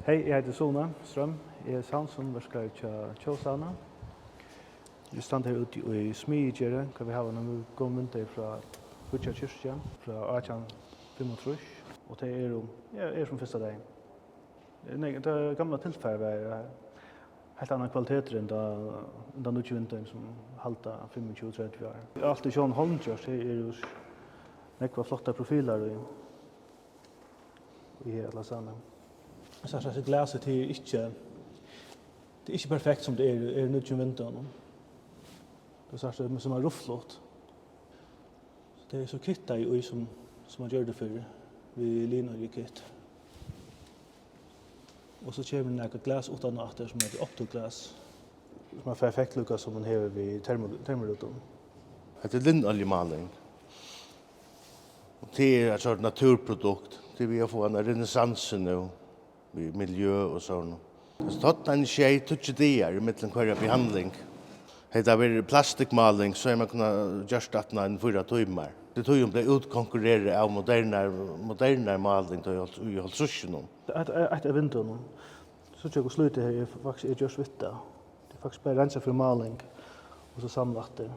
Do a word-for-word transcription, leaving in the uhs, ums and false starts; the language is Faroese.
Hey, eg heiti Sune Strøm. Eg eri sound, sum verkar hjá Tjóðsavni. Vit standa her úti í Smiðjugerði, har vit hava nøkur gomul vindeygu frá Kvíggjá kirkju frá átjan fimmogtrýss, og tey eru, ja, eru sum fyrsta dagin. Nei, tað gamla tilfarið var, eh, heilt annar kvalitetur enn tað, enn tað nýggju vindeygu sum halda fimmogtjúgu, tretivu ár. Alt er sjón hondgjørt, her eru nógvar flottar profilar í, í her allastaðni. So, so glasið, tað er ikki, tað er ikki perfekt sum tað er, er í nýggju vindeyguni. Tað er so sum er rufflut. So tað er so kittað í, sum, sum man gjørdi fyrr við linoljukit. Og so kemur nakað glas uttan aftur, sum eitur optoglas, sum er perfekt líka sum man hevur við termo-, termorútum. Hetta er linoljumáling. Og tað er eitt sort náttúruprodukt. Tað er við at fáa eina renessansu nú við miljø og sovorðnum. Altso, tá tað er sjey, tíggju dagar ímillum hvørja behandling. Hevði tað verið plastikkmáling, so hevði man kunnað gjørt tað aftan á eini fýra tímar. Tí hon bleiv útkonkurrerað av modernar-, modernar máling tá í hálvt-, í hálvtrýssunum. Eitt, eitt av vindeygunum. Síggja, hvussu lítið her er faktiskt er gjørt við tað. Tað er faktiskt bara reinsað fyri máling og so samlað aftur.